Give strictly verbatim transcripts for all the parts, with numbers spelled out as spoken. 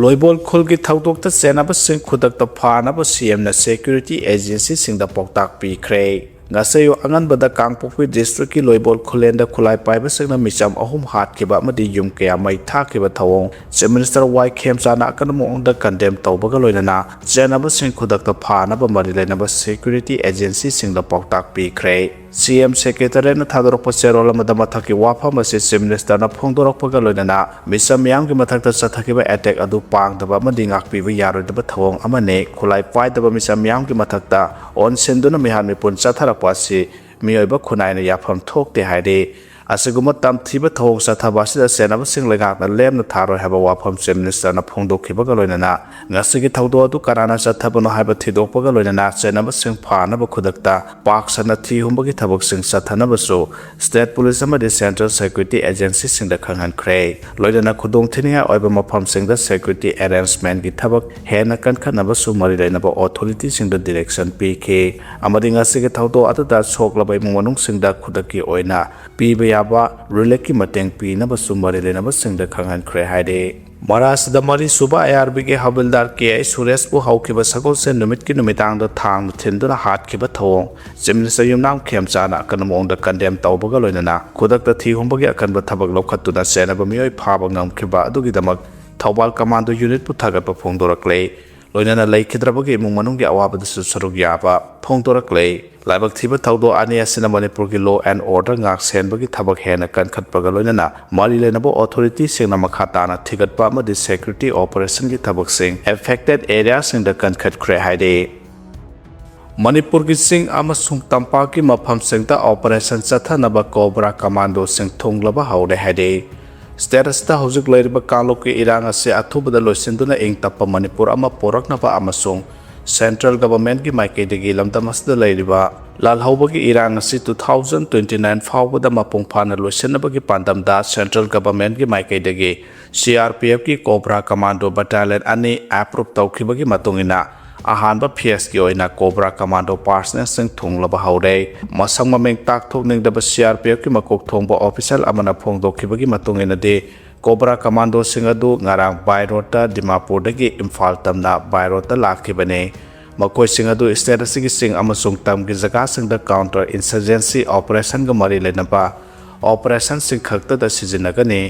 ꯂꯣꯏꯕꯣꯜ ꯈꯨꯜꯒꯤ ꯊꯧꯗꯣꯛꯇ ꯆꯦꯟꯅꯕꯁꯤꯡ ꯈꯨꯗꯛꯇ ꯐꯥꯅꯕ ꯁꯤ ꯑꯦꯝꯅ ꯁꯦꯀ꯭ꯌꯨꯔꯤꯇꯤ ꯑꯦꯖꯦꯟꯁꯤꯁꯤꯡꯗ ꯄꯥꯎꯇꯥꯛ ꯄꯤꯈ꯭ꯔꯦ꯫ ꯉꯁꯤ ꯑꯌꯨꯛ ꯑꯉꯟꯕꯗ ꯀꯥꯡꯄꯣꯛꯄꯤ ꯗꯤꯁꯇ꯭ꯔꯤꯛꯀꯤ ꯂꯣꯏꯕꯣꯜ ꯈꯨꯂꯦꯟꯗ ꯈꯨꯠꯂꯥꯏ ꯄꯥꯏꯕꯁꯤꯡꯅ ꯃꯤꯆꯝ ꯑꯍꯨꯝ ꯍꯥꯠꯈꯤꯕ ꯑꯃꯗꯤ ꯌꯨꯝ ꯀꯌꯥ ꯃꯩ ꯊꯥꯈꯤꯕ ꯊꯧꯑꯣꯡ Chief Minister ꯋꯥꯏ ꯈꯦꯝꯆꯥꯅ ꯑꯀꯟꯕ ꯃꯑꯣꯡꯗ ꯀꯟꯗꯦꯝ ꯇꯧꯕꯒ ꯂꯣꯏꯅꯅ ꯆꯦꯟꯅꯕꯁꯤꯡ ꯈꯨꯗꯛꯇ ꯐꯥꯅꯕ ꯃꯔꯤ ꯂꯩꯅꯕ ꯁꯦꯀ꯭ꯌꯨꯔꯤꯇꯤ ꯑꯦꯖꯦꯟꯁꯤꯁꯤꯡꯗ ꯄꯥꯎꯇꯥꯛ ꯄꯤꯈ꯭ꯔꯦ꯫ ꯁꯤ ꯑꯦꯝ ꯁꯦꯀ꯭ꯔꯦꯇꯔꯤꯌꯦꯠꯅ ꯊꯥꯗꯣꯔꯛꯄ ꯆꯦꯔꯣꯜ ꯑꯃꯗ ꯃꯊꯛꯀꯤ ꯋꯥꯐꯝ ꯑꯁꯤ Chief Ministerꯅ ꯐꯣꯡꯗꯣꯔꯛꯄꯒ ꯂꯣꯏꯅꯅ ꯃꯤꯆꯝ ꯃꯤꯌꯥꯝꯒꯤ ꯃꯊꯛꯇ ꯆꯠꯊꯈꯤꯕ ꯑꯦꯇꯦꯛ ꯑꯗꯨ ꯄꯥꯡꯗꯕ ꯑꯃꯗꯤ ꯉꯥꯛꯄꯤꯕ ꯌꯥꯔꯣꯏꯗꯕ ꯊꯧꯑꯣꯡ ꯑꯃꯅꯤ꯫ ꯈꯨꯠꯂꯥꯏ ꯄꯥꯏꯗꯕ ꯃꯤꯆꯝ ꯃꯤꯌꯥꯝꯒꯤ ꯃꯊꯛꯇ ꯑꯣꯟꯁꯤꯟꯗꯨꯅ ꯃꯤꯍꯥꯠ ꯃꯤꯄꯨꯟ ꯆꯠꯊꯔꯛꯄ ꯑꯁꯤ ꯃꯤꯑꯣꯏꯕ ꯈꯨꯟꯅꯥꯏꯅ ꯌꯥꯐꯝ ꯊꯣꯛꯇꯦ ꯍꯥꯏꯔꯤ꯫ ꯑꯁꯤꯒꯨꯝꯕ ꯇꯝꯊꯤꯕ ꯊꯧꯑꯣꯡ ꯆꯠꯊꯕ ꯑꯁꯤꯗ ꯆꯦꯟꯅꯕꯁꯤꯡ ꯂꯩꯉꯥꯛꯅ ꯂꯦꯝꯅ ꯊꯥꯔꯣꯏ ꯍꯥꯏꯕ ꯋꯥꯐꯝ Chief Ministerꯅ ꯐꯣꯡꯗꯣꯛꯈꯤꯕꯒ ꯂꯣꯏꯅꯅ ꯉꯁꯤꯒꯤ ꯊꯧꯗꯣꯛ ꯑꯗꯨ ꯀꯅꯥꯅ ꯆꯠꯊꯕꯅꯣ ꯍꯥꯏꯕ ꯊꯤꯗꯣꯛꯄꯒ ꯂꯣꯏꯅꯅ ꯆꯦꯟꯅꯕꯁꯤꯡ ꯐꯥꯅꯕ ꯈꯨꯗꯛꯇ ꯄꯥꯛ ꯁꯟꯅ ꯊꯤ ꯍꯨꯝꯕꯒꯤ ꯊꯕꯛꯁꯤꯡ ꯆꯠꯊꯅꯕꯁꯨ State Police ꯑꯃꯗꯤ Central Security Agencyꯁꯤꯡꯗ ꯈꯪꯍꯟꯈ꯭ꯔꯦ꯫ ꯂꯣꯏꯅꯅ ꯈꯨꯗꯣꯡꯊꯤꯅꯤꯡꯉꯥꯏ ꯑꯣꯏꯕ ꯃꯐꯝꯁꯤꯡꯗ security arrangementꯀꯤ ꯊꯕꯛ ꯍꯦꯟꯅ ꯀꯟꯈꯠꯅꯕꯁꯨ ꯃꯔꯤ ꯂꯩꯅꯕ authorityꯁꯤꯡꯗ direction ꯄꯤꯈꯤ ꯑꯃꯗꯤ ꯉꯁꯤꯒꯤ ꯊꯧꯗꯣꯛ ꯑꯗꯨꯗ ꯁꯣꯛꯂꯕ ꯏꯃꯨꯡ ꯃꯅꯨꯡꯁꯤꯡꯗ ꯈꯨꯗꯛꯀꯤ ꯑꯣꯏꯅ ꯄꯤꯕ ꯌꯥꯕ reliefꯀꯤ ꯃꯇꯦꯡ ꯄꯤꯅꯕꯁꯨ ꯃꯔꯤ ꯂꯩꯅꯕꯁꯤꯡꯗ ꯈꯪꯍꯟꯈ꯭ꯔꯦ ꯍꯥꯏꯔꯤ꯫ ꯃꯔꯥꯁꯤꯗ ꯃꯔꯤ ꯁꯨꯕ ꯑꯥꯏ ꯑꯥꯔ ꯕꯤꯒꯤ ꯍꯕꯤꯜꯗꯥꯔ ꯀꯦ ꯑꯩꯆ ꯁꯨꯔꯦꯁꯄꯨ ꯍꯧꯈꯤꯕ ꯁꯒꯣꯜꯁꯦꯟ ꯅꯨꯃꯤꯠꯀꯤ ꯅꯨꯃꯤꯗꯥꯡꯗ ꯊꯥꯡꯅ ꯊꯤꯟꯗꯨꯅ ꯍꯥꯠꯈꯤꯕ ꯊꯧꯑꯣꯡ Chief Minister ꯌꯨꯝꯅꯥꯝ ꯈꯦꯝꯆꯥꯅ ꯑꯀꯟꯕ ꯃꯑꯣꯡꯗ ꯀꯟꯗꯦꯝ ꯇꯧꯕꯒ ꯂꯣꯏꯅꯅ ꯈꯨꯗꯛꯇ ꯊꯤ ꯍꯨꯝꯕꯒꯤ ꯑꯀꯟꯕ ꯊꯕꯛ ꯂꯧꯈꯠꯇꯨꯅ ꯆꯦꯟꯅꯕ ꯃꯤꯑꯣꯏ ꯐꯥꯕ ꯉꯝꯈꯤꯕ ꯑꯗꯨꯒꯤꯗꯃꯛ ꯊꯧꯕꯥꯜ ꯀꯃꯥꯟꯗꯣ ꯌꯨꯅꯤꯠꯄꯨ ꯊꯥꯒꯠꯄ ꯐꯣꯡꯗꯣꯔꯛꯂꯦ꯫ ꯂꯣꯏꯅꯅ ꯂꯩꯈꯤꯗ꯭ꯔꯕꯒꯤ ꯏꯃꯨꯡ ꯃꯅꯨꯡꯒꯤ ꯑꯋꯥꯕꯗꯁꯨ ꯁꯔꯨꯛ ꯌꯥꯕ ꯐꯣꯡꯗꯣꯔꯛꯂꯦ꯫ ꯂꯥꯏꯕꯛ ꯊꯤꯕ ꯊꯧꯗꯣꯛ ꯑꯅꯤ ꯑꯁꯤꯅ ꯃꯅꯤꯄꯨꯔꯒꯤ law and order ꯉꯥꯛ ꯁꯦꯟꯕꯒꯤ ꯊꯕꯛ ꯍꯦꯟꯅ ꯀꯟꯈꯠꯄꯒ ꯂꯣꯏꯅꯅ ꯃꯔꯤ ꯂꯩꯅꯕ authorityꯁꯤꯡꯅ ꯃꯈꯥ ꯇꯥꯅ ꯊꯤꯒꯠꯄ ꯑꯃꯗꯤ security operationꯒꯤ ꯊꯕꯛꯁꯤꯡ affected areaꯁꯤꯡꯗ ꯀꯟꯈꯠꯈ꯭ꯔꯦ ꯍꯥꯏꯔꯤ꯫ ꯃꯅꯤꯄꯨꯔꯒꯤ ꯆꯤꯡ ꯑꯃꯁꯨꯡ ꯇꯝꯄꯥꯛꯀꯤ ꯃꯐꯝꯁꯤꯡꯗ operation ꯆꯠꯊꯅꯕ ꯀꯣꯕ꯭ꯔꯥ ꯀꯃꯥꯟꯗꯣꯁꯤꯡ ꯊꯨꯡꯂꯕ ꯍꯧꯔꯦ ꯍꯥꯏꯔꯤ꯫ State ꯑꯁꯤꯗ ꯍꯧꯖꯤꯛ ꯂꯩꯔꯤꯕ ꯀꯥꯡꯂꯨꯞꯀꯤ ꯏꯔꯥꯡ ꯑꯁꯤ ꯑꯊꯨꯕꯗ ꯂꯣꯏꯁꯤꯟꯗꯨꯅ ꯏꯪ ꯇꯞꯄ ꯃꯅꯤꯄꯨꯔ ꯑꯃ ꯄꯣꯔꯛꯅꯕ ꯑꯃꯁꯨꯡ Central Governmentꯀꯤ ꯃꯥꯏꯀꯩꯗꯒꯤ ꯂꯝꯗꯝ ꯑꯁꯤꯗ ꯂꯩꯔꯤꯕ ꯂꯥꯜꯍꯧꯕꯒꯤ ꯏꯔꯥꯡ ꯑꯁꯤ two thousand twenty nine ꯐꯥꯎꯕꯗ ꯃꯄꯨꯡ ꯐꯥꯅ ꯂꯣꯏꯁꯤꯟꯅꯕꯒꯤ ꯄꯥꯟꯗꯝꯗ Central Governmentꯀꯤ ꯃꯥꯏꯀꯩꯗꯒꯤ CRPFꯀꯤ ꯀꯣꯕ꯭ꯔꯥ ꯀꯃꯥꯟꯗꯣ battalion ꯑꯅꯤ approve ꯇꯧꯈꯤꯕꯒꯤ ꯃꯇꯨꯡ ꯏꯟꯅ ꯑꯍꯥꯟꯕ phaseꯀꯤ ꯑꯣꯏꯅ ꯀꯣꯕ꯭ꯔꯥ ꯀꯃꯥꯟꯗꯣ personnelꯁꯤꯡ ꯊꯨꯡꯂꯕ ꯍꯧꯔꯦ꯫ ꯃꯁꯛ ꯃꯃꯤꯡ ꯇꯥꯛꯊꯣꯛꯅꯤꯡꯗꯕ CRPFꯀꯤ ꯃꯀꯣꯛ ꯊꯣꯡꯕ official ꯑꯃꯅ ꯐꯣꯡꯗꯣꯛꯈꯤꯕꯒꯤ ꯃꯇꯨꯡ ꯏꯟꯅꯗꯤ, ꯀꯣꯕ꯭ꯔꯥ ꯀꯃꯥꯟꯗꯣꯁꯤꯡ ꯑꯗꯨ ꯉꯔꯥꯡ by roadꯇ ꯗꯤꯃꯥꯄꯨꯔꯗꯒꯤ ꯏꯝꯐꯥꯜ ꯇꯝꯅ by roadꯇ ꯂꯥꯛꯈꯤꯕꯅꯤ꯫ ꯃꯈꯣꯏꯁꯤꯡ ꯑꯗꯨ state ꯑꯁꯤꯒꯤ ꯆꯤꯡ ꯑꯃꯁꯨꯡ ꯇꯝꯒꯤ ꯖꯒꯥꯁꯤꯡꯗ counter insurgency operationꯒ ꯃꯔꯤ ꯂꯩꯅꯕ operationꯁꯤꯡ ꯈꯛꯇꯗ ꯁꯤꯖꯤꯟꯅꯒꯅꯤ꯫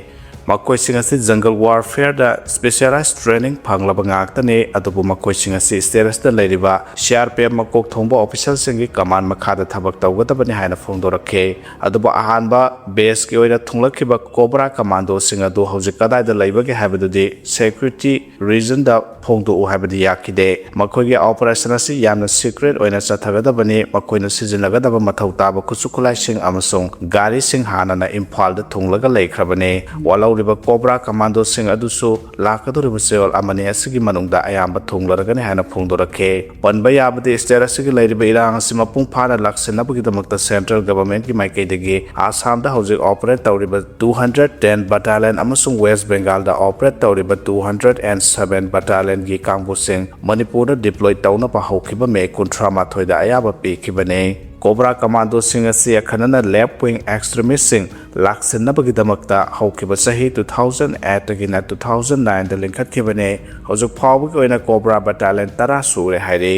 ꯃꯈꯣꯏꯁꯤꯡ ꯑꯁꯤ jungle warfareꯗ specialized training ꯐꯪꯂꯕ ꯉꯥꯛꯇꯅꯤ, ꯑꯗꯨꯕꯨ ꯃꯈꯣꯏꯁꯤꯡ ꯑꯁꯤ state ꯑꯁꯤꯗ ꯂꯩꯔꯤꯕ CRPF ꯃꯀꯣꯛ ꯊꯣꯡꯕ officerꯁꯤꯡꯒꯤ command ꯃꯈꯥꯗ ꯊꯕꯛ ꯇꯧꯒꯗꯕꯅꯤ ꯍꯥꯏꯅ ꯐꯣꯡꯗꯣꯔꯛꯈꯤ꯫ ꯑꯗꯨꯕꯨ ꯑꯍꯥꯟꯕ batchꯀꯤ ꯑꯣꯏꯅ ꯊꯨꯡꯂꯛꯈꯤꯕ ꯀꯣꯕ꯭ꯔꯥ ꯀꯃꯥꯟꯗꯣꯁꯤꯡ ꯑꯗꯨ ꯍꯧꯖꯤꯛ ꯀꯗꯥꯏꯗ ꯂꯩꯕꯒꯦ ꯍꯥꯏꯕꯗꯨꯗꯤ security reasonꯗ ꯐꯣꯡꯗꯣꯛꯎ ꯍꯥꯏꯕꯗꯤ ꯌꯥꯈꯤꯗꯦ꯫ ꯃꯈꯣꯏꯒꯤ operation ꯑꯁꯤ ꯌꯥꯝꯅ secret ꯑꯣꯏꯅ ꯆꯠꯊꯒꯗꯕꯅꯤ꯫ ꯃꯈꯣꯏꯅ ꯁꯤꯖꯤꯟꯅꯒꯗꯕ ꯃꯊꯧ ꯇꯥꯕ ꯈꯨꯠꯁꯨ ꯈꯨꯠꯂꯥꯏꯁꯤꯡ ꯑꯃꯁꯨꯡ ꯒꯥꯔꯤꯁꯤꯡ ꯍꯥꯟꯅꯅ ꯏꯝꯐꯥꯜꯗ ꯊꯨꯡꯂꯒ ꯂꯩꯈ꯭ꯔꯕꯅꯤ꯫ ꯋꯥꯠꯍꯧꯔꯤꯕ ꯀꯣꯕ꯭ꯔꯥ ꯀꯃꯥꯟꯗꯣꯁꯤꯡ ꯑꯗꯨꯁꯨ ꯂꯥꯛꯀꯗꯧꯔꯤꯕ ꯆꯌꯣꯜ ꯑꯃꯅꯤ ꯑꯁꯤꯒꯤ ꯃꯅꯨꯡꯗ ꯑꯌꯥꯝꯕ ꯊꯨꯡꯂꯔꯒꯅꯤ ꯍꯥꯏꯅ ꯐꯣꯡꯗꯣꯔꯛꯈꯤ꯫ ꯄꯟꯕ ꯌꯥꯕꯗꯤ, state ꯑꯁꯤꯒꯤ ꯂꯩꯔꯤꯕ ꯏꯔꯥꯡ ꯑꯁꯤ ꯃꯄꯨꯡ ꯐꯥꯅ ꯂꯥꯛꯁꯤꯟꯅꯕꯒꯤꯗꯃꯛꯇ central governmentꯀꯤ ꯃꯥꯏꯀꯩꯗꯒꯤ ꯑꯁꯥꯝꯗ ꯍꯧꯖꯤꯛ operate ꯇꯧꯔꯤꯕ two hundred ten battalion ꯑꯃꯁꯨꯡ West Bengalꯗ operate ꯇꯧꯔꯤꯕ two hundred and seven battalionꯒꯤ ꯀꯥꯡꯕꯨꯁꯤꯡ ꯃꯅꯤꯄꯨꯔꯗ deploy ꯇꯧꯅꯕ ꯍꯧꯈꯤꯕ ꯃꯦ ꯀꯨꯟꯊ꯭ꯔꯥ ꯃꯥꯊꯣꯏꯗ ꯑꯌꯥꯕ ꯄꯤꯈꯤꯕꯅꯤ꯫ ꯀꯣꯕ꯭ꯔꯥ ꯀꯃꯥꯟꯗꯣꯁꯤꯡ ꯑꯁꯤ ꯑꯈꯟꯅꯅ left wing extremistꯁꯤꯡ ꯂꯥꯛꯁꯤꯟꯅꯕꯒꯤꯗꯃꯛꯇ ꯍꯧꯈꯤꯕ ꯆꯍꯤ two thousand eightꯇꯒꯤꯅ two thousand nineꯗ ꯂꯤꯡꯈꯠꯈꯤꯕꯅꯤ꯫ ꯍꯧꯖꯤꯛ ꯐꯥꯎꯕꯒꯤ ꯑꯣꯏꯅ ꯀꯣꯕ꯭ꯔꯥ battalion ꯇꯔꯥ ꯁꯨꯔꯦ ꯍꯥꯏꯔꯤ꯫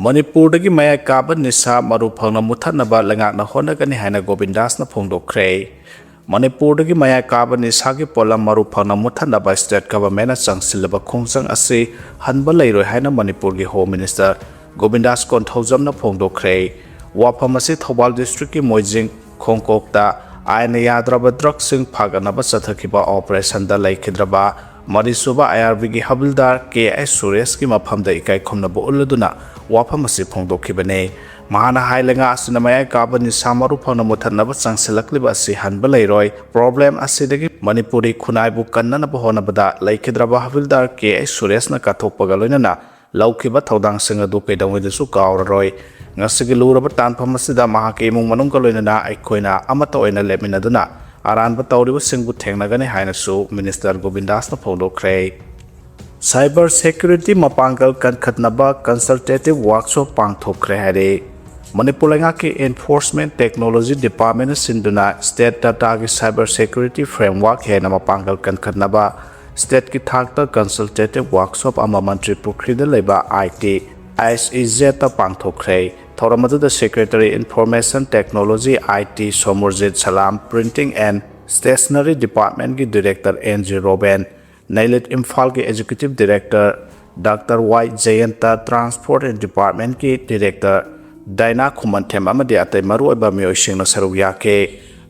ꯃꯅꯤꯄꯨꯔꯗꯒꯤ ꯃꯌꯥꯏ ꯀꯥꯕ ꯅꯤꯁꯥ ꯃꯔꯨ ꯐꯪꯅ ꯃꯨꯠꯊꯠꯅꯕ ꯂꯩꯉꯥꯛꯅ ꯍꯣꯠꯅꯒꯅꯤ ꯍꯥꯏꯅ ꯒꯣꯕꯤꯟꯗꯥꯁꯅ ꯐꯣꯡꯗꯣꯛꯈ꯭ꯔꯦ꯫ ꯃꯅꯤꯄꯨꯔꯗꯒꯤ ꯃꯌꯥꯏ ꯀꯥꯕ ꯅꯤꯁꯥꯒꯤ ꯄꯣꯠꯂꯝ ꯃꯔꯨ ꯐꯪꯅ ꯃꯨꯠꯊꯠꯅꯕ state governmentꯅ ꯆꯪꯁꯤꯜꯂꯕ ꯈꯣꯡꯖꯪ ꯑꯁꯤ ꯍꯟꯕ ꯂꯩꯔꯣꯏ ꯍꯥꯏꯅ ꯃꯅꯤꯄꯨꯔꯒꯤ Home Minister ꯒꯣꯕꯤꯟꯗꯥꯁ ꯀꯣꯟꯊꯧꯖꯝꯅ ꯐꯣꯡꯗꯣꯛꯈ꯭ꯔꯦ꯫ ꯋꯥꯐꯝ ꯑꯁꯤ ꯊꯧꯕꯥꯜ districtꯀꯤ ꯃꯣꯏꯖꯤꯡ ꯈꯣꯡꯀꯣꯛꯇ ꯑꯥꯏꯟꯅ ꯌꯥꯗ꯭ꯔꯕ drugꯁꯤꯡ ꯐꯥꯒꯠꯅꯕ ꯆꯠꯊꯈꯤꯕ operationꯗ ꯂꯩꯈꯤꯗ꯭ꯔꯕ ꯃꯔꯤꯁꯨꯕ IRBꯒꯤ ꯍꯕꯤꯜꯗꯥꯔ ꯀꯦ ꯑꯩꯆ ꯁꯨꯔꯦꯁꯀꯤ ꯃꯐꯝꯗ ꯏꯀꯥꯏ ꯈꯨꯝꯅꯕ ꯎꯠꯂꯗꯨꯅ ꯋꯥꯐꯝ ꯑꯁꯤ ꯐꯣꯡꯗꯣꯛꯈꯤꯕꯅꯤ꯫ ꯃꯍꯥꯛꯅ ꯍꯥꯏ, ꯂꯩꯉꯥꯛ ꯑꯁꯤꯅ ꯃꯌꯥꯏ ꯀꯥꯕ ꯅꯤꯁꯥ ꯃꯔꯨ ꯐꯪꯅ ꯃꯨꯠꯊꯠꯅꯕ ꯆꯪꯁꯤꯜꯂꯛꯂꯤꯕ ꯑꯁꯤ ꯍꯟꯕ ꯂꯩꯔꯣꯏ꯫ Problem ꯑꯁꯤꯗꯒꯤ ꯃꯅꯤꯄꯨꯔꯤ ꯈꯨꯟꯅꯥꯏꯕꯨ ꯀꯟꯅꯅꯕ ꯍꯣꯠꯅꯕꯗ ꯂꯩꯈꯤꯗ꯭ꯔꯕ ꯍꯕꯤꯜꯗꯥꯔ ꯀꯦ ꯑꯩꯆ ꯁꯨꯔꯦꯁꯅ ꯀꯠꯊꯣꯛꯄꯒ ꯂꯣꯏꯅꯅ ꯂꯧꯈꯤꯕ ꯊꯧꯗꯥꯡꯁꯤꯡ ꯑꯗꯨ ꯀꯩꯗꯧꯉꯩꯗꯁꯨ ꯀꯥꯎꯔꯔꯣꯏ꯫ ꯉꯁꯤꯒꯤ ꯂꯨꯔꯕ ꯇꯥꯟꯐꯝ ꯑꯁꯤꯗ ꯃꯍꯥꯛꯀꯤ ꯏꯃꯨꯡ ꯃꯅꯨꯡꯒ ꯂꯣꯏꯅꯅ ꯑꯩꯈꯣꯏꯅ ꯑꯃꯠꯇ ꯑꯣꯏꯅ ꯂꯦꯞꯃꯤꯟꯅꯗꯨꯅ ꯑꯔꯥꯟꯕ ꯇꯧꯔꯤꯕꯁꯤꯡꯕꯨ ꯊꯦꯡꯅꯒꯅꯤ ꯍꯥꯏꯅꯁꯨ Minister ꯒꯣꯕꯤꯟꯗꯥꯁꯅ ꯐꯣꯡꯗꯣꯛꯈ꯭ꯔꯦ꯫ Cyber security ꯃꯄꯥꯡꯒꯜ ꯀꯟꯈꯠꯅꯕ consultative workshop ꯄꯥꯡꯊꯣꯛꯈ꯭ꯔꯦ ꯍꯥꯏꯔꯦ꯫ ꯃꯅꯤꯄꯨꯔ ꯂꯩꯉꯥꯛꯀꯤ Enforcement Technology Department ꯁꯤꯟꯗꯨꯅ state data ꯒꯤ cyber security framework ꯍꯦꯟꯅ ꯃꯄꯥꯡꯒꯜ ꯀꯟꯈꯠꯅꯕ stateꯀꯤ ꯊꯥꯛꯇ consultative workshop ꯑꯃ ꯃꯟꯇ꯭ꯔꯤ ꯄꯨꯈ꯭ꯔꯤꯗ ꯂꯩꯕ I T S E Z ꯇ ꯄꯥꯡꯊꯣꯛꯈ꯭ꯔꯦ꯫ ꯊꯧꯔꯝ ꯑꯗꯨꯗ Secretary Information Technology I T ꯁꯣꯃꯨꯔꯖꯤꯠ Salam, Printing and Stationery Department ꯀꯤ Director N G ꯔꯣꯕꯦꯟ, ꯅꯩꯂꯤꯠ ꯏꯝꯐꯥꯜꯒꯤ Executive Director Doctor Y ꯖꯌꯟꯇ, Transport Department ꯀꯤ Director ꯗꯥꯏꯅꯥ ꯈꯨꯃꯟꯊꯦꯝ ꯑꯃꯗꯤ ꯑꯇꯩ ꯃꯔꯨꯑꯣꯏꯕ ꯃꯤꯑꯣꯏꯁꯤꯡꯅ ꯁꯔꯨꯛ ꯌꯥꯈꯤ꯫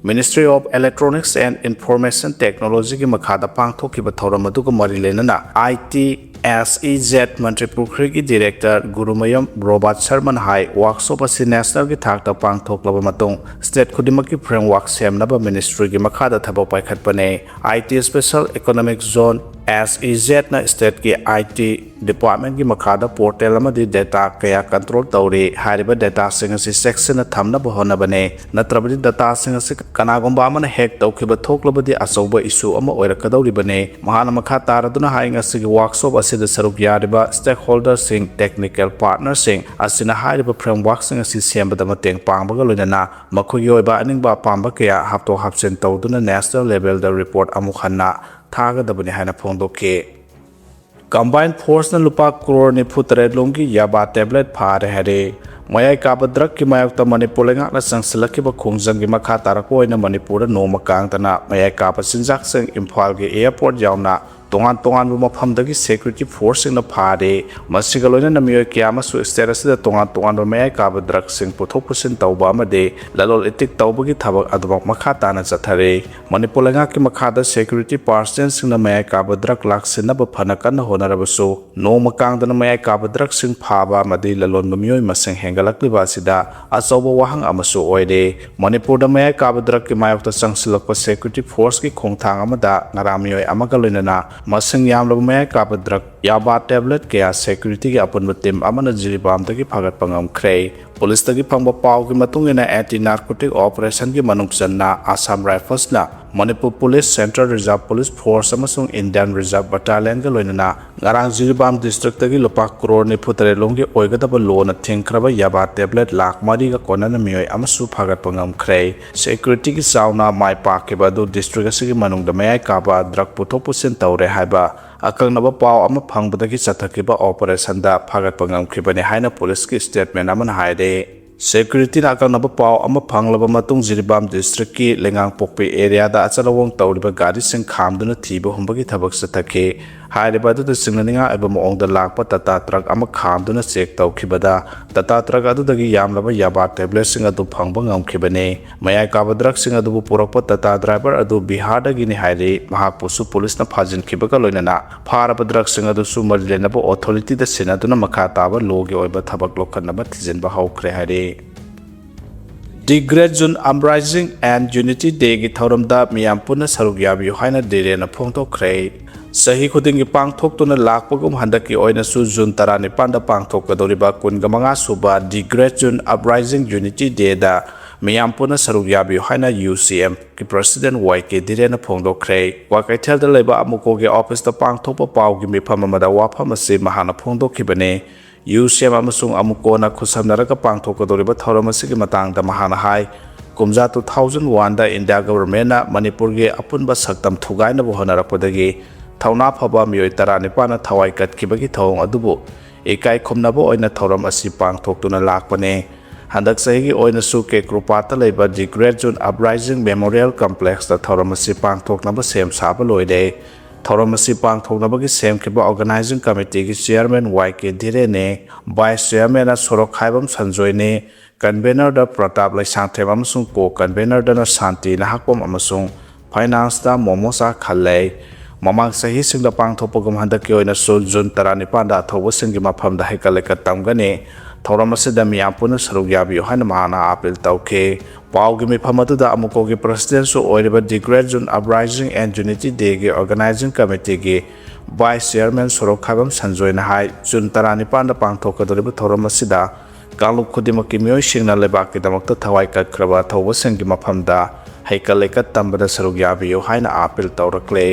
Ministry of Electronics and Information Technology ꯒꯤ ꯃꯈꯥꯗ ꯄꯥꯡꯊꯣꯛꯈꯤꯕ ꯊꯧꯔꯝ ꯑꯗꯨꯒ ꯃꯔꯤ ꯂꯩꯅꯅ I T S E Z Mantri ꯄꯨꯈ꯭ꯔꯤꯒꯤ Director Gurumayum Robert ꯁꯔꯃꯅ high, workshop ꯑꯁꯤ national ꯒꯤ ꯊꯥꯛꯇ ꯄꯥꯡꯊꯣꯛꯂꯕ ꯃꯇꯨꯡ state ꯈꯨꯗꯤꯡꯃꯛꯀꯤ framework ꯁꯦꯝꯅꯕ ministry ꯒꯤ ꯃꯈꯥꯗ ꯊꯕꯛ ꯄꯥꯏꯈꯠꯄꯅꯤ꯫ I T Special Economic Zone, S E Z ꯅ stateꯀꯤ I T department ꯀꯤ ꯃꯈꯥꯗ portal ꯑꯃꯗꯤ data ꯀꯌꯥ control ꯇꯧꯔꯤ꯫ ꯍꯥꯏꯔꯤꯕ data ꯁꯤꯡ ꯑꯁꯤ ꯆꯦꯛꯁꯤꯟꯅ ꯊꯝꯅꯕ ꯍꯣꯠꯅꯕꯅꯤ, ꯅꯠꯇ꯭ꯔꯕꯗꯤ data ꯁꯤꯡ ꯑꯁꯤ ꯀꯅꯥꯒꯨꯝꯕ ꯑꯃꯅ hack ꯇꯧꯈꯤꯕ ꯊꯣꯛꯂꯕꯗꯤ ꯑꯆꯧꯕ issue ꯑꯃ ꯑꯣꯏꯔꯛꯀꯗꯧꯔꯤꯕꯅꯤ꯫ ꯃꯍꯥꯛꯅ ꯃꯈꯥ ꯇꯥꯔꯗꯨꯅ ꯍꯥꯏ, ꯉꯁꯤꯒꯤ workshop ꯑꯁꯤꯗ ꯁꯔꯨꯛ ꯌꯥꯔꯤꯕ stakeholder ꯁꯤꯡ, technical partner ꯁꯤꯡ ꯑꯁꯤꯅ ꯍꯥꯏꯔꯤꯕ framework ꯁꯤꯡ ꯑꯁꯤ ꯁꯦꯝꯕꯗ ꯃꯇꯦꯡ ꯄꯥꯡꯕꯒ ꯂꯣꯏꯅꯅ ꯃꯈꯣꯏꯒꯤ ꯑꯣꯏꯕ ꯑꯅꯤꯡꯕ ꯑꯄꯥꯝꯕ ꯀꯌꯥ ꯍꯥꯞꯇꯣꯛ ꯍꯥꯞꯆꯤꯟ ꯇꯧꯗꯨꯅ national level ꯗ report ꯑꯃꯨꯛ ꯍꯟꯅ ꯊꯥꯒꯗꯕꯅꯤ ꯍꯥꯏꯅ ꯐꯣꯡꯗꯣꯛꯈꯤ꯫ Combined force ꯅ ꯂꯨꯄꯥ ꯀ꯭ꯔꯣꯔ ꯅꯤꯐꯨ ꯇꯔꯦꯠ ꯂꯣꯝꯒꯤ ꯌꯥꯕꯥ tablet ꯐꯥꯔꯦ ꯍꯥꯏꯔꯦ꯫ ꯃꯌꯥꯏ ꯀꯥꯕ drug ꯀꯤ ꯃꯥꯌꯣꯛꯇ ꯃꯅꯤꯄꯨꯔ ꯂꯩꯉꯥꯛꯅ ꯆꯪꯁꯤꯜꯂꯛꯈꯤꯕ ꯈꯣꯡꯖꯪꯒꯤ ꯃꯈꯥ ꯇꯥꯔꯛꯄ ꯑꯣꯏꯅ ꯃꯅꯤꯄꯨꯔꯗ ꯅꯣꯡꯃ ꯀꯥꯡꯗꯅ ꯃꯌꯥꯏ ꯀꯥꯕ ꯆꯤꯟꯖꯥꯛꯁꯤꯡ ꯏꯝꯐꯥꯜꯒꯤ airport ꯌꯥꯎꯅ ꯇꯣꯉꯥꯟ ꯇꯣꯉꯥꯟꯕ ꯃꯐꯝꯗꯒꯤ security force ꯁꯤꯡꯅ ꯐꯥꯔꯦ꯫ ꯃꯁꯤꯒ ꯂꯣꯏꯅꯅ ꯃꯤꯑꯣꯏ ꯀꯌꯥ ꯑꯃꯁꯨ state ꯑꯁꯤꯗ ꯇꯣꯉꯥꯟ ꯇꯣꯉꯥꯟꯕ ꯃꯌꯥꯏ ꯀꯥꯕ drug ꯁꯤꯡ ꯄꯨꯊꯣꯛ ꯄꯨꯁꯤꯟ ꯇꯧꯕ ꯑꯃꯗꯤ ꯂꯂꯣꯜ ꯏꯇꯤꯛ ꯇꯧꯕꯒꯤ ꯊꯕꯛ ꯑꯗꯨꯃꯛ ꯃꯈꯥ ꯇꯥꯅ ꯆꯠꯊꯔꯤ꯫ ꯃꯅꯤꯄꯨꯔ ꯂꯩꯉꯥꯛꯀꯤ ꯃꯈꯥꯗ security personnel ꯁꯤꯡꯅ ꯃꯌꯥꯏ ꯀꯥꯕ drug ꯂꯥꯛꯁꯤꯟꯅꯕ ꯐꯅ ꯀꯟꯅ ꯍꯣꯠꯅꯔꯕꯁꯨ, ꯅꯣꯡꯃ ꯀꯥꯡꯗꯅ ꯃꯌꯥꯏ ꯀꯥꯕ drug ꯁꯤꯡ ꯐꯥꯕ ꯑꯃꯗꯤ ꯂꯂꯣꯟꯕ ꯃꯤꯑꯣꯏ ꯃꯁꯤꯡ ꯍꯦꯟꯒꯠꯂꯛꯂꯤꯕ ꯑꯁꯤꯗ ꯑꯆꯧꯕ ꯋꯥꯍꯪ ꯑꯃꯁꯨ ꯑꯣꯏꯔꯦ꯫ ꯃꯅꯤꯄꯨꯔꯗ ꯃꯌꯥꯏ ꯀꯥꯕ drug ꯀꯤ ꯃꯥꯌꯣꯛꯇ ꯆꯪꯁꯤꯜꯂꯛꯄ security force ꯀꯤ ꯈꯣꯡꯊꯥꯡ ꯑꯃꯗ ꯉꯔꯥꯡ ꯃꯤꯑꯣꯏ ꯑꯃꯒ ꯂꯣꯏꯅꯅ ꯃꯁꯤꯡ ꯌꯥꯝꯂꯕ ꯃꯌꯥꯏ ꯀꯥꯕ drug ꯌꯥꯕꯥ ꯇꯦꯕ꯭ꯂꯦꯠ ꯀꯌꯥ ꯁꯦꯀ꯭ꯌꯨꯔꯤꯇꯤꯒꯤ ꯑꯄꯨꯟꯕ ꯇꯤꯝ ꯑꯃꯅ ꯖꯤꯔꯤꯕꯥꯝꯗꯒꯤ ꯐꯥꯒꯠꯄ ꯉꯝꯈ꯭ꯔꯦ꯫ ꯄꯨꯂꯤꯁꯇꯒꯤ ꯐꯪꯕ ꯄꯥꯎꯒꯤ ꯃꯇꯨꯡ ꯏꯟꯅ, ꯑꯦꯟꯇꯤ ꯅꯥꯔꯀꯣꯇꯤꯛ ꯑꯣꯄꯔꯦꯁꯟꯒꯤ ꯃꯅꯨꯡ ꯆꯟꯅ ꯑꯁꯥꯝ ꯔꯥꯏꯐꯜꯁꯅ Manipur police, central reserve police force ꯑꯃꯁꯨꯡ ꯏꯟꯗꯤꯌꯥꯟ ꯔꯤꯖꯥꯔꯚ ꯕꯠꯇꯥꯂꯤꯌꯟꯒ ꯂꯣꯏꯅꯅ ꯉꯔꯥꯡ ꯖꯤꯔꯤꯕꯥꯝ ꯗꯤꯁꯇ꯭ꯔꯤꯛꯇꯒꯤ ꯂꯨꯄꯥ ꯀ꯭ꯔꯣꯔ ꯅꯤꯐꯨ ꯇꯔꯦꯠ ꯂꯣꯝꯒꯤ ꯑꯣꯏꯒꯗꯕ ꯂꯣꯅ ꯊꯤꯡꯈ꯭ꯔꯕ ꯌꯥꯕꯥ ꯇꯦꯕ꯭ꯂꯦꯠ ꯂꯥꯈ ꯃꯔꯤꯒ ꯀꯣꯟꯅꯅ ꯃꯤꯑꯣꯏ ꯑꯃꯁꯨ ꯐꯥꯒꯠꯄ ꯉꯝꯈ꯭ꯔꯦ꯫ ꯁꯦꯀ꯭ꯌꯨꯔꯤꯇꯤꯒꯤ ꯆꯥꯎꯅ ꯃꯥꯏ ꯄꯥꯛꯈꯤꯕ ꯑꯗꯨ ꯗꯤꯁꯇ꯭ꯔꯤꯛ ꯑꯁꯤꯒꯤ ꯃꯅꯨꯡꯗ ꯃꯌꯥꯏ ꯀꯥꯕ ꯗ꯭ꯔꯒ ꯄꯨꯊꯣꯛ ꯄꯨꯁꯤꯟ ꯇꯧꯔꯦ ꯍꯥꯏꯕ ꯑꯀꯛꯅꯕ ꯄꯥꯎ ꯑꯃ ꯐꯪꯕꯗꯒꯤ ꯆꯠꯊꯈꯤꯕ ꯑꯣꯄꯔꯦꯁꯟꯗ ꯐꯥꯒꯠꯄ ꯉꯝꯈꯤꯕꯅꯤ ꯍꯥꯏꯅ ꯄꯨꯂꯤꯁꯀꯤ ꯁ꯭ꯇꯦꯠꯃꯦꯟ ꯑꯃꯅ ꯍꯥꯏꯔꯦ꯫ ꯁꯦꯀ꯭ꯌꯨꯔꯤꯇꯤꯅ ꯑꯀꯛꯅꯕ ꯄꯥꯎ ꯑꯃ ꯐꯪꯂꯕ ꯃꯇꯨꯡ ꯖꯤꯔꯤꯕꯥꯝ ꯗꯤꯁꯇ꯭ꯔꯤꯛꯀꯤ ꯂꯩꯉꯥꯡꯄꯣꯛꯄꯤ ꯑꯦꯔꯤꯌꯥꯗ ꯑꯆꯠ ꯑꯋꯣꯡ ꯇꯧꯔꯤꯕ ꯒꯥꯔꯤꯁꯤꯡ ꯈꯥꯝꯗꯨꯅ ꯊꯤꯕ ꯍꯨꯝꯕꯒꯤ ꯊꯕꯛ ꯆꯠꯊꯈꯤ꯫ ꯍꯥꯏꯔꯤꯕ ꯑꯗꯨꯗ ꯆꯤꯡꯅꯅꯤꯡꯉꯥꯏ ꯑꯣꯏꯕ ꯃꯑꯣꯡꯗ ꯂꯥꯛꯄ ꯇꯥꯇꯥ ꯇ꯭ꯔꯛ ꯑꯃ ꯈꯥꯝꯗꯨꯅ ꯆꯦꯛ ꯇꯧꯈꯤꯕꯗ, ꯇꯥꯇꯥ ꯇ꯭ꯔꯛ ꯑꯗꯨꯗꯒꯤ ꯌꯥꯝꯂꯕ ꯌꯥꯕꯥ ꯇꯦꯕ꯭ꯂꯦꯠꯁꯤꯡ ꯑꯗꯨ ꯐꯪꯕ ꯉꯝꯈꯤꯕꯅꯤ꯫ ꯃꯌꯥꯏ ꯀꯥꯕ ꯗ꯭ꯔꯒꯁꯤꯡ ꯑꯗꯨꯕꯨ ꯄꯨꯔꯛꯄ ꯇꯥꯇꯥ ꯗ꯭ꯔꯥꯏꯚꯔ ꯑꯗꯨ ꯕꯤꯍꯥꯔꯗꯒꯤꯅꯤ ꯍꯥꯏꯔꯤ꯫ ꯃꯍꯥꯛꯄꯨꯁꯨ ꯄꯨꯂꯤꯁꯅ ꯐꯥꯖꯤꯟꯈꯤꯕꯒ ꯂꯣꯏꯅꯅ ꯐꯥꯔꯕ ꯗ꯭ꯔꯒꯁꯤꯡ ꯑꯗꯨꯁꯨ ꯃꯔꯤ ꯂꯩꯅꯕ ꯑꯣꯊꯣꯔꯤꯇꯤꯗ ꯁꯤꯟꯅꯗꯨꯅ ꯃꯈꯥ ꯇꯥꯕ ꯂꯣꯒꯤ ꯑꯣꯏꯕ ꯊꯕꯛ ꯂꯧꯈꯠꯅꯕ ꯊꯤꯖꯤꯟꯕ ꯍꯧꯈ꯭ꯔꯦ ꯍꯥꯏꯔꯤ꯫ The Great June Uprising and Unity Day ꯒꯤ ꯊꯧꯔꯝꯗ ꯃꯤꯌꯥꯝ ꯄꯨꯟꯅ ꯁꯔꯨꯛ ꯌꯥꯕꯤꯌꯨ ꯍꯥꯏꯅ ꯙꯤꯔꯦꯟꯅ ꯐꯣꯡꯗꯣꯛꯈ꯭ꯔꯦ꯫ ꯆꯍꯤ ꯈꯨꯗꯤꯡꯒꯤ ꯄꯥꯡꯊꯣꯛꯇꯨꯅ ꯂꯥꯛꯄꯒꯨꯝ ꯍꯟꯗꯛꯀꯤ ꯑꯣꯏꯅꯁꯨ ꯖꯨꯟ ꯇꯔꯥꯅꯤꯄꯥꯟꯗ ꯄꯥꯡꯊꯣꯛꯀꯗꯧꯔꯤꯕ ꯀꯨꯟꯒ ꯃꯉꯥ ꯁꯨꯕ The Great June Uprising Unity Day ꯗ ꯃꯤꯌꯥꯝ ꯄꯨꯟꯅ ꯁꯔꯨꯛ ꯌꯥꯕꯤꯌꯨ ꯍꯥꯏꯅ ꯌꯨ ꯁꯤ ꯑꯦꯝ ꯒꯤ ꯄ꯭ꯔꯁꯤꯗꯦꯟ ꯋꯥꯏ ꯀꯦ ꯙꯤꯔꯦꯟꯅ ꯐꯣꯡꯗꯣꯛꯈ꯭ꯔꯦ꯫ ꯀ꯭ꯋꯥꯀꯩꯊꯦꯜꯗ ꯂꯩꯕ ꯑꯃꯨꯀꯣꯒꯤ ꯑꯣꯐꯤꯁꯇ ꯄꯥꯡꯊꯣꯛꯄ ꯄꯥꯎꯒꯤ ꯃꯤꯐꯝ ꯑꯃꯗ ꯋꯥꯐꯝ ꯑꯁꯤ ꯃꯍꯥꯛꯅ ꯐꯣꯡꯗꯣꯛꯈꯤꯕꯅꯤ꯫ ꯌꯨ ꯁꯤ ꯑꯦꯝ ꯑꯃꯁꯨꯡ ꯑꯃꯨꯀꯣꯅ ꯈꯨꯠꯁꯝꯅꯔꯒ ꯄꯥꯡꯊꯣꯛꯀꯗꯧꯔꯤꯕ ꯊꯧꯔꯝ ꯑꯁꯤꯒꯤ ꯃꯇꯥꯡꯗ ꯃꯍꯥꯛꯅ ꯍꯥꯏ, ꯀꯨꯝꯖꯥ ꯇꯨ ꯊꯥꯎꯖꯟ ꯋꯥꯟꯗ ꯏꯟꯗꯤꯌꯥ ꯒꯚꯔꯟꯃꯦꯟꯠꯅ ꯃꯅꯤꯄꯨꯔꯒꯤ ꯑꯄꯨꯟꯕ ꯁꯛꯇꯝ ꯊꯨꯒꯥꯏꯅꯕ ꯍꯣꯠꯅꯔꯛꯄꯗꯒꯤ ꯊꯧꯅꯥ ꯐꯕ ꯃꯤꯑꯣꯏ ꯇꯔꯥꯅꯤꯄꯥꯟꯅ ꯊꯋꯥꯏ ꯀꯠꯈꯤꯕꯒꯤ ꯊꯧꯑꯣꯡ ꯑꯗꯨꯕꯨ ꯏꯀꯥꯏ ꯈꯨꯝꯅꯕ ꯑꯣꯏꯅ ꯊꯧꯔꯝ ꯑꯁꯤ ꯄꯥꯡꯊꯣꯛꯇꯨꯅ ꯂꯥꯛꯄꯅꯤ꯫ ꯍꯟꯗꯛ ꯆꯍꯤꯒꯤ ꯑꯣꯏꯅꯁꯨ ꯀꯦꯀ꯭ꯔꯨꯄꯥꯠꯇ ꯂꯩꯕ The Great June Uprising Memorial Complexꯇ ꯊꯧꯔꯝ ꯑꯁꯤ ꯄꯥꯡꯊꯣꯛꯅꯕ ꯁꯦꯝ ꯁꯥꯕ ꯂꯣꯏꯔꯦ꯫ ꯊꯧꯔꯝ ꯑꯁꯤ ꯄꯥꯡꯊꯣꯛꯅꯕꯒꯤ ꯁꯦꯝꯈꯤꯕ ꯑꯣꯔꯒꯅꯥꯏꯖꯤꯡ ꯀꯃꯤꯇꯤꯒꯤ ꯆꯤꯌꯔꯃꯦꯟ ꯋꯥꯏ ꯀꯦ ꯙꯤꯔꯦꯟꯅꯤ, ꯚꯥꯏꯁ ꯆꯤꯌꯔꯃꯦꯟꯅ ꯁꯣꯔꯣꯛꯈꯥꯏꯕꯝ ꯁꯟꯖꯣꯏꯅꯤ, ꯀꯟꯚꯦꯅꯔꯗ ꯄ꯭ꯔꯇꯥꯞ ꯂꯩꯁꯥꯡꯊꯦꯝ ꯑꯃꯁꯨꯡ ꯀꯣ ꯀꯟꯚꯦꯅꯔꯗꯅ ꯁꯥꯟꯇꯤ ꯅꯍꯥꯛꯄꯝ ꯑꯃꯁꯨꯡ ꯐꯥꯏꯅꯥꯟꯁꯇ ꯃꯣꯃꯣꯁꯥ ꯈꯜꯂꯩ꯫ ꯃꯃꯥꯡ ꯆꯍꯤꯁꯤꯡꯗ ꯄꯥꯡꯊꯣꯛꯄꯒꯨꯝ ꯍꯟꯗꯛꯀꯤ ꯑꯣꯏꯅꯁꯨ ꯖꯨꯟ ꯇꯔꯥꯅꯤꯄꯥꯟꯗ ꯑꯊꯧꯕꯁꯤꯡꯒꯤ ꯃꯐꯝꯗ ꯍꯩꯀꯠ ꯂꯩꯀꯠ ꯇꯝꯒꯅꯤ꯫ ꯊꯧꯔꯝ ꯑꯁꯤꯗ ꯃꯤꯌꯥꯝ ꯄꯨꯟꯅ ꯁꯔꯨꯛ ꯌꯥꯕꯤꯌꯨ ꯍꯥꯏꯅ ꯃꯍꯥꯛꯅ ꯑꯥꯄꯤꯜ ꯇꯧꯈꯤ꯫ ꯄꯥꯎꯒꯤ ꯃꯤꯐꯝ ꯑꯗꯨꯗ ꯑꯃꯨꯀꯣꯒꯤ ꯄ꯭ꯔꯁꯤꯗꯦꯟꯠꯁꯨ ꯑꯣꯏꯔꯤꯕ The Great June Uprising and Unity Dayꯒꯤ ꯑꯣꯔꯒꯅꯥꯏꯖꯤꯡ ꯀꯃꯤꯇꯤꯒꯤ Vice Chairman ꯁꯣꯔꯣꯛꯈꯥꯏꯕꯝ ꯁꯟꯖꯣꯏꯅ ꯍꯥꯏ꯫ ꯖꯨꯟ ꯇꯔꯥꯅꯤꯄꯥꯟꯗ ꯄꯥꯡꯊꯣꯛꯀꯗꯧꯔꯤꯕ ꯊꯧꯔꯝ ꯑꯁꯤꯗ ꯀꯥꯡꯂꯨꯞ ꯈꯨꯗꯤꯡꯃꯛꯀꯤ ꯃꯤꯑꯣꯏꯁꯤꯡꯅ ꯂꯩꯕꯥꯛꯀꯤꯗꯃꯛꯇ ꯊꯋꯥꯏ ꯀꯠꯈ꯭ꯔꯕ ꯑꯊꯧꯕꯁꯤꯡꯒꯤ ꯃꯐꯝꯗ ꯍꯩꯀꯠ ꯂꯩꯀꯠ ꯇꯝꯕꯗ ꯁꯔꯨꯛ ꯌꯥꯕꯤꯌꯨ ꯍꯥꯏꯅ appeal ꯇꯧꯔꯛꯂꯦ꯫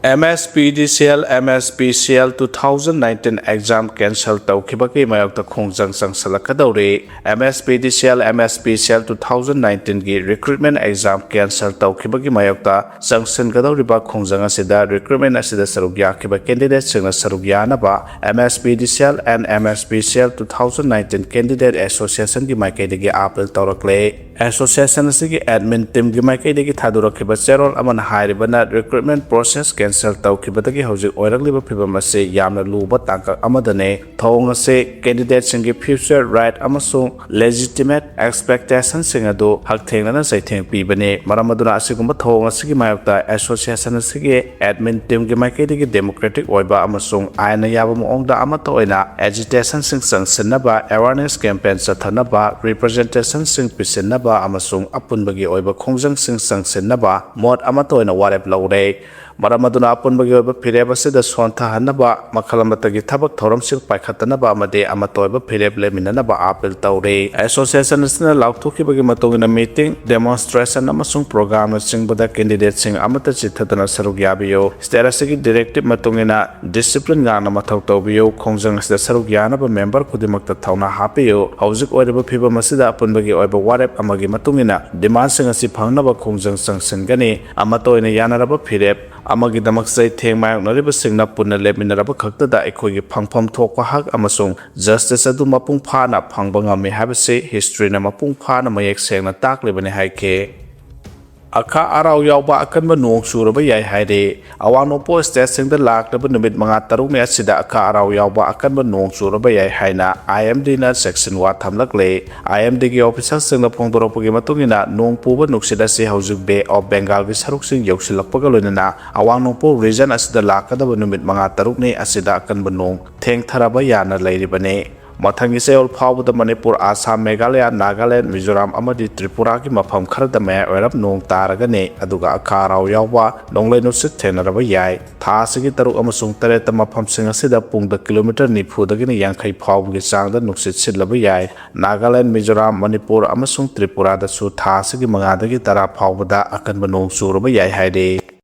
M S P D C L, M S P C L two thousand nineteen exam cancel ꯇꯧꯈꯤꯕꯒꯤ ꯃꯥꯌꯣꯛꯇ ꯈꯣꯡꯖꯪ ꯆꯪꯁꯤꯜꯂꯛꯀꯗꯧꯔꯤ꯫ M S P D C L, M S P C L two thousand nineteen ꯒꯤ recruitment exam cancel ꯇꯧꯈꯤꯕꯒꯤ ꯃꯥꯌꯣꯛꯇ ꯆꯪꯁꯤꯟꯒꯗꯧꯔꯤꯕ ꯈꯣꯡꯖꯪ ꯑꯁꯤꯗ recruitment ꯑꯁꯤꯗ ꯁꯔꯨꯛ ꯌꯥꯈꯤꯕ candidate ꯁꯤꯡꯅ ꯁꯔꯨꯛ ꯌꯥꯅꯕ M S P D C L and M S P C L two thousand nineteen candidate association ꯒꯤ ꯃꯥꯏꯀꯩꯗꯒꯤ ꯑꯥꯄꯤꯜ ꯇꯧꯔꯛꯂꯦ꯫ Association ꯑꯁꯤꯒꯤ admin team ꯒꯤ ꯃꯥꯏꯀꯩꯗꯒꯤ ꯊꯥꯗꯣꯔꯛꯈꯤꯕ ꯆꯦꯔꯣꯜ ꯑꯃꯅ ꯍꯥꯏꯔꯤꯕꯅ, recruitment process cancel ꯇꯧꯈꯤꯕꯗꯒꯤ ꯍꯧꯖꯤꯛ ꯑꯣꯏꯔꯛꯂꯤꯕ ꯐꯤꯕꯝ ꯑꯁꯤ ꯌꯥꯝꯅ ꯂꯨꯕ ꯇꯥꯡꯀꯛ ꯑꯃꯗꯅꯤ꯫ ꯊꯧꯑꯣꯡ ꯑꯁꯤ candidate ꯁꯤꯡꯒꯤ future right ꯑꯃꯁꯨꯡ legitimate expectation ꯁꯤꯡ ꯑꯗꯨ ꯍꯛꯊꯦꯡꯅꯅ ꯆꯩꯊꯦꯡ ꯄꯤꯕꯅꯤ꯫ ꯃꯔꯝ ꯑꯗꯨꯅ ꯑꯁꯤꯒꯨꯝꯕ ꯊꯧꯑꯣꯡ ꯑꯁꯤꯒꯤ ꯃꯥꯌꯣꯛꯇ association ꯑꯁꯤꯒꯤ admin team ꯒꯤ ꯃꯥꯏꯀꯩꯗꯒꯤ democratic ꯑꯣꯏꯕ ꯑꯃꯁꯨꯡ ꯑꯥꯏꯟꯅ ꯌꯥꯕ ꯃꯑꯣꯡꯗ ꯑꯃꯠꯇ ꯑꯣꯏꯅ agitation ꯁꯤꯡ ꯆꯪꯁꯤꯟꯅꯕ, awareness campaign ꯆꯠꯊꯅꯕ, representation ꯁꯤꯡ ꯄꯤꯁꯤꯟꯅꯕ ꯑꯃꯁꯨꯡ ꯑꯄꯨꯟꯕꯒꯤ ꯑꯣꯏꯕ ꯈꯣꯡꯖꯪꯁꯤꯡ ꯆꯪꯁꯤꯟꯅꯕ ꯃꯣꯠ ꯑꯃꯠꯇ ꯑꯣꯏꯅ ꯋꯥꯔꯦꯞ ꯂꯧꯔꯦ꯫ ꯃꯔꯝ ꯑꯗꯨꯅ ꯑꯄꯨꯟꯕꯒꯤ ꯑꯣꯏꯕ ꯐꯤꯔꯦꯞ ꯑꯁꯤꯗ ꯁꯣꯟꯊꯍꯟꯅꯕ, ꯃꯈꯜ ꯑꯃꯠꯇꯒꯤ ꯊꯕꯛ ꯊꯧꯔꯝꯁꯤꯡ ꯄꯥꯏꯈꯠꯇꯅꯕ ꯑꯃꯗꯤ ꯑꯃꯠꯇ ꯑꯣꯏꯕ ꯐꯤꯔꯦꯞ ꯂꯦꯞꯃꯤꯟꯅꯅꯕ ꯑꯥꯄꯤꯜ ꯇꯧꯔꯤ꯫ Association ꯑꯁꯤꯅ ꯂꯥꯎꯊꯣꯛꯈꯤꯕꯒꯤ ꯃꯇꯨꯡ ꯏꯟꯅ meeting, demonstration ꯑꯃꯁꯨꯡ program ꯅꯆꯤꯡꯕꯗ candidate ꯁꯤꯡ ꯑꯃꯠꯇ ꯆꯤꯠꯊꯗꯅ ꯁꯔꯨꯛ ꯌꯥꯕꯤꯌꯨ꯫ State ꯑꯁꯤꯒꯤ directive ꯃꯇꯨꯡ ꯏꯟꯅ discipline ꯉꯥꯛꯅ ꯃꯊꯧ ꯇꯧꯕꯤꯌꯨ꯫ ꯈꯣꯡꯖꯪ ꯑꯁꯤꯗ ꯁꯔꯨꯛ ꯌꯥꯅꯕ member ꯈꯨꯗꯤꯡꯃꯛꯇ ꯊꯧꯅꯥ ꯍꯥꯞꯄꯤꯌꯨ꯫ ꯍꯧꯖꯤꯛ ꯑꯣꯏꯔꯤꯕ ꯐꯤꯕꯝ ꯑꯁꯤꯗ ꯑꯄꯨꯟꯕꯒꯤ ꯑꯣꯏꯕ ꯋꯥꯔꯦꯞ ꯑꯃꯒꯤ ꯃꯇꯨꯡ ꯏꯟꯅ demand ꯁꯤꯡ ꯑꯁꯤ ꯐꯪꯅꯕ ꯈꯣꯡꯖꯪ ꯆꯪꯁꯤꯟꯒꯅꯤ꯫ ꯑꯃꯠꯇ ꯑꯣꯏꯅ ꯌꯥꯅꯔꯕ ꯐꯤꯔꯦꯞ ꯑꯃꯒꯤꯗꯃꯛ ꯆꯩꯊꯦꯡ ꯃꯥꯌꯣꯛꯅꯔꯤꯕꯁꯤꯡꯅ ꯄꯨꯟꯅ ꯂꯦꯞꯃꯤꯟꯅꯔꯕ ꯈꯛꯇꯗ ꯑꯩꯈꯣꯏꯒꯤ ꯐꯪꯐꯝ ꯊꯣꯛꯄ ꯍꯛ ꯑꯃꯁꯨꯡ justice ꯑꯗꯨ ꯃꯄꯨꯡ ꯐꯥꯅ ꯐꯪꯕ ꯉꯝꯃꯤ ꯍꯥꯏꯕꯁꯤ history ꯅ ꯃꯄꯨꯡ ꯐꯥꯅ ꯃꯌꯦꯛ ꯁꯦꯡꯅ ꯇꯥꯛꯂꯤꯕꯅꯤ ꯍꯥꯏꯈꯤ꯫ ꯑꯈꯥ ꯑꯔꯥꯎ ꯌꯥꯎꯕ ꯑꯀꯟꯕ ꯅꯣꯡ ꯆꯨꯔꯕ ꯌꯥꯏ ꯍꯥꯏꯔꯦ꯫ ꯑꯋꯥꯡ ꯅꯣꯡꯄꯣꯛ state ꯁꯤꯡꯗ ꯂꯥꯛꯂꯤꯕ ꯅꯨꯃꯤꯠ ꯃꯉꯥ ꯇꯔꯨꯛꯅꯤ ꯑꯁꯤꯗ ꯑꯈꯥ ꯑꯔꯥꯎ ꯌꯥꯎꯕ ꯑꯀꯟꯕ ꯅꯣꯡ ꯆꯨꯔꯕ ꯌꯥꯏ ꯍꯥꯏꯅ I M D ꯅ ꯆꯦꯛꯁꯤꯟꯋꯥ ꯊꯝꯂꯛꯂꯦ꯫ I M D ꯒꯤ officer ꯁꯤꯡꯅ ꯐꯣꯡꯗꯣꯔꯛꯄꯒꯤ ꯃꯇꯨꯡ ꯏꯟꯅ, ꯅꯣꯡ ꯄꯨꯕ ꯅꯨꯡꯁꯤꯠ ꯑꯁꯤ ꯍꯧꯖꯤꯛ Bay of Bengal ꯒꯤ ꯁꯔꯨꯛꯁꯤꯡ ꯌꯧꯁꯤꯜꯂꯛꯄꯒ ꯂꯣꯏꯅꯅ ꯑꯋꯥꯡ ꯅꯣꯡꯄꯣꯛ region ꯑꯁꯤꯗ ꯂꯥꯛꯀꯗꯕ ꯅꯨꯃꯤꯠ ꯃꯉꯥ ꯇꯔꯨꯛꯅꯤ ꯑꯁꯤꯗ ꯑꯀꯟꯕ ꯅꯣꯡ ꯊꯦꯡꯊꯔꯕ ꯌꯥꯅ ꯂꯩꯔꯤꯕꯅꯤ꯫ ꯃꯊꯪꯒꯤ ꯆꯌꯣꯜ ꯐꯥꯎꯕꯗ ꯃꯅꯤꯄꯨꯔ, ꯑꯁꯥꯝ, ꯃꯦꯘꯥꯂꯌꯥ, ꯅꯥꯒꯥꯂꯦꯟ, ꯃꯤꯖꯣꯔꯥꯝ ꯑꯃꯗꯤ ꯇ꯭ꯔꯤꯄꯨꯔꯥꯒꯤ ꯃꯐꯝ ꯈꯔꯗ ꯃꯌꯥꯏ ꯑꯣꯏꯔꯞ ꯅꯣꯡ ꯇꯥꯔꯒꯅꯤ, ꯑꯗꯨꯒ ꯑꯀꯥ ꯑꯔꯥꯎ ꯌꯥꯎꯕ ꯅꯣꯡꯂꯩ ꯅꯨꯡꯁꯤꯠ ꯊꯦꯡꯅꯔꯕ ꯌꯥꯏ꯫ ꯊꯥ ꯑꯁꯤꯒꯤ ꯇꯔꯨꯛ ꯑꯃꯁꯨꯡ ꯇꯔꯦꯠꯇ ꯃꯐꯝꯁꯤꯡ ꯑꯁꯤꯗ ꯄꯨꯡꯗ ꯀꯤꯂꯣꯃꯤꯇꯔ ꯅꯤꯐꯨꯗꯒꯤꯅ ꯌꯥꯡꯈꯩ ꯐꯥꯎꯕꯒꯤ ꯆꯥꯡꯗ ꯅꯨꯡꯁꯤꯠ ꯁꯤꯠꯂꯕ ꯌꯥꯏ꯫ ꯅꯥꯒꯥꯂꯦꯟ, ꯃꯤꯖꯣꯔꯥꯝ, ꯃꯅꯤꯄꯨꯔ ꯑꯃꯁꯨꯡ ꯇ꯭ꯔꯤꯄꯨꯔꯥꯗꯁꯨ ꯊꯥ ꯑꯁꯤꯒꯤ ꯃꯉꯥꯗꯒꯤ ꯇꯔꯥ ꯐꯥꯎꯕꯗ ꯑꯀꯟꯕ ꯅꯣꯡ ꯆꯨꯔꯕ ꯌꯥꯏ ꯍꯥꯏꯔꯤ꯫